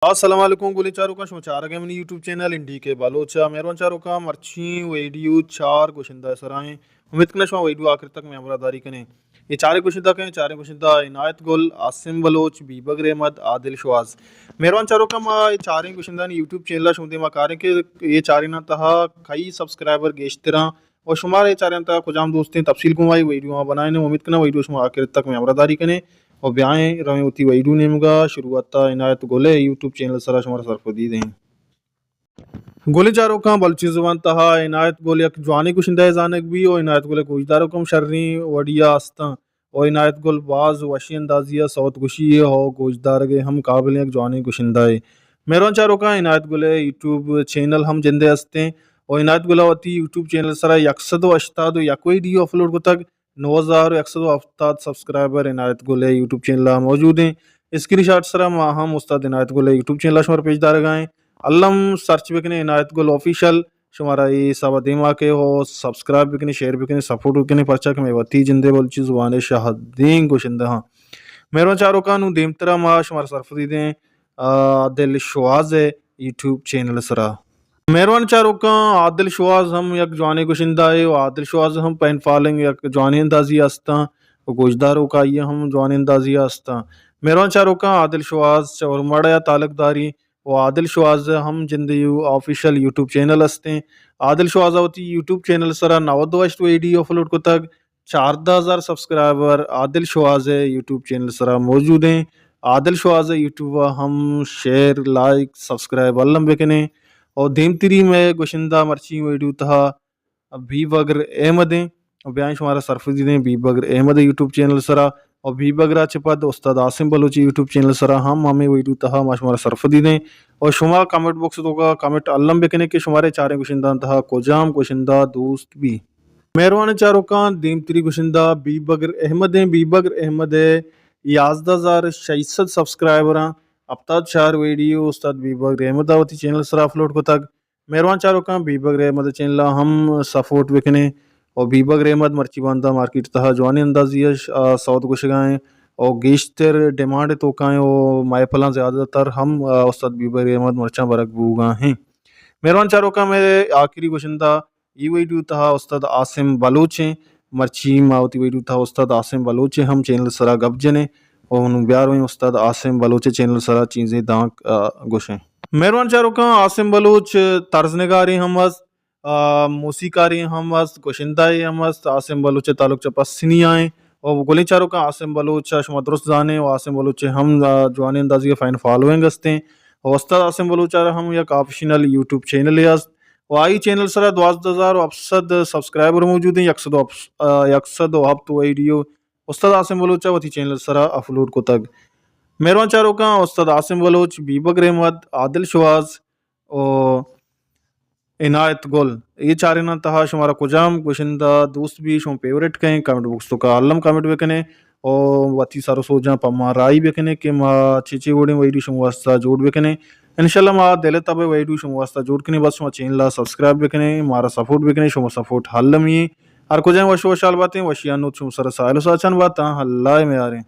السلام علیکم گلیں چاروکاں، شما چارگ ءَ منی یوٹیوب چینل این ڈی کے بلوچ ءَ۔ مہروان چاروکاں، مرچی ویڈیو چار گشندہ ءِ سرا ایں۔ امید کناں شما ویڈیو آخر تک مئے ہمراہ داری کنے۔ اے چاریں گشندہ کئے؟ چاریں گشندہ عنایت گل، عاصم بلوچ، بیبگر احمد، عادل شواز۔ مہروان چاروکاں، ما اے چاریں گشندہانی یوٹیوب چینل ءَ شما دیما کاریں کہ اے چاریناں تہا کئی سبسکرائبر گیشتراں و شمارا اے چاریناں تہا کجام دوستیں؟ تفصیل گوں ما اے ویڈیو آں بنائیں۔ امید کناں ویڈیو شما آخر تک مئے ہمراہ داری کنے و بیائیں رویں وتی ویڈیو نیمگا۔ شروعات ءَ عنایت گل ءِ یوٹیوب چینل ءِ سرا شمارا سرپدی دیں۔ گلیں چاروکاں، بلوچی زبان تہا عنایت گل یک جوانیں گشندہ ءِ زانگ بی و عنایت گل ءِ گوشداروک ہم شریں وڑیا استاں و عنایت گل باز وشیں اندازی ءَ سوت گوشی ءَ و گوشدارگ ءِ ہم قابل یک جوانیں گشندہ ءِ۔ مہروان چاروکاں، عنایت گل ءِ یوٹیوب چینل ہم جندے استیں و عنایت گل ءَ وتی یوٹیوب چینل ءِ سرا یک سد و ہشتاد و یک ویڈیو اپلوڈ کتگ۔ نو ہزار و یک سد و ہفتاد سبسکرائبر عنایت گل ءِ یوٹیوب چینل ءَ موجود ایں۔ اسکرین شاٹ سرا ما ہم استاد عنایت گل ءِ یوٹیوب چینل ءَ شمارا پیش دارگ ءَ ایں۔ الم سرچ بکنے عنایت گل آفیشل، شمارا اے حساب ءَ دیما کئے و سبسکرائب بکنے، شیئر بکنے، سپورٹ بکنے، پرچا کہ مئے وتی جندے بلوچی زبان ءِ شاہدیں گشندہ آں۔ مہروان چاروکاں، نوں دیمترا ما شمارا سرپدی دیں، آ، عادل شواز ءِ یوٹیوب چینل ءِ سرا۔ مہروان چاروکاں، عادل شواز ہم یک جوانیں گشندہ ءِ و عادل شواز ہم فین فالوئنگ یک جوانیں اندازی ءَ استاں و گوشداروک آئی ءِ ہم جوانیں اندازی ءَ استاں۔ مہروان چاروکاں، عادل شواز چہ اورماڑہ ءَ تعلق داری و عادل شواز ہم جندے یو آفیشل یوٹیوب چینل استیں۔ عادل شواز ءَ وتی یوٹیوب چینل ءِ سرا نود و ہشت ویڈیو اپلوڈ کتگ۔ چاردہ ہزار سبسکرائبر عادل شواز ءِ یوٹیوب چینل ءِ سرا موجود ایں۔ عادل شواز ءِ یوٹیوب ءَ ہم شیئر، لائک، سبسکرائب الم بکنے۔ اور دیمتری مئے گشندہ مرچی ویڈیو تہا بیبگر احمد ایں۔ اور بیائیں شمارا سرپدی دیں بیبگر احمد ءِ یوٹیوب چینل ءِ سرا۔ اور بیبگر ءَ چہ پد استاد عاصم بلوچ ءِ یوٹیوب چینل ءِ سرا ہم ہمے ویڈیو تہا ما شمارا سرپدی دیں۔ اور شما کمنٹ باکس ءِ توکا کمنٹ الم بکنے کہ شمارے چاریں گشندہاں تہا کجام گشندہ دوست بی۔ مہروانیں چاروکاں، دیمتری گشندہ بیبگر احمد ایں۔ بیبگر احمد ءِ یازدہ ہزار شش سد سبسکرائبر آں۔ ہپتاد چار ویڈیو استاد بیبگر احمد ءَ وتی چینل ءِ سرا اپلوڈ کتگ۔ مہروان چاروکاں، بیبگر احمد ءِ چینل ءَ ہم سپورٹ بکنے۔ اور بیبگر احمد مرچی باندا مارکیٹ تہا جوانیں اندازی ءَ ش-، آ، سوت گوشگا ایں اور گیشتر ڈیمانڈ ءِ توکا ایں اور محفلاں زیادہ تر ہم، آ، استاد بیبگر احمد مرچاں برگ بوگا ایں۔ مہروان چاروکاں، مئے آخری گشندہ اے ویڈیو تہا استاد عاصم بلوچ ایں۔ مرچی ما وتی ویڈیو تہا استاد عاصم بلوچ ءِ ہم چینل ءِ سرا گپ جنیں۔ اور نوں بیا رویں استاد عاصم بلوچ ءِ چینل ءِ سرا چیزے دانک، آ، گوشیں۔ مہروان چاروکاں، عاصم بلوچ طرز نگارے ہم است، آ، موسیقارے ہم است، گشندہ ہم است۔ عاصم بلوچ ءِ تعلق چہ پسنی آئیں۔ اور گلیں چاروکاں، عاصم بلوچ ءَ شما درست زانیں و عاصم بلوچ ءِ ہم، آ، جوانیں اندازی ءَ فین فالوئنگ استیں۔ اور استاد عاصم بلوچ ءَ را ہم یک آفیشنل یوٹیوب چینلے است۔ و آئی چینل سرا دوازدہ ہزار و ہپت سد سبسکرائبر موجود ایں، یک سد و ہپت، آ، یک سد و ہپت ویڈیو استاد عاصم بلوچ ءَ وتی چینل سرا اپلوڈ کتگ۔ مہروان چاروکاں، استاد عاصم بلوچ، بیبگر احمد، عادل شواز و عنایت گل، اے چاریناں تہا شمارا کجام گشندہ دوست بی، شما فیورٹ کئیں، کمنٹ باکس توکا الم کمنٹ بکنے۔ و وتی سر و سوجاں پہ ما راہی بکنے کہ ما چے چے وڑیں ویڈیو شما واسطہ جوڑ بکنے۔ انشاءاللہ ما دل ءِ تب ءَ ویڈیو شما واسطہ جوڑ کنیں، بس شما چینل ءَ سبسکرائب بکنے، مارا سپورٹ بکنے، شما سپورٹ المی ایں۔ ہر کجا ایں وش وشحال باتیں، وشیانی نود شما سر ءَ ساہیل و ساچان بات، اللہ ءِ میاریں۔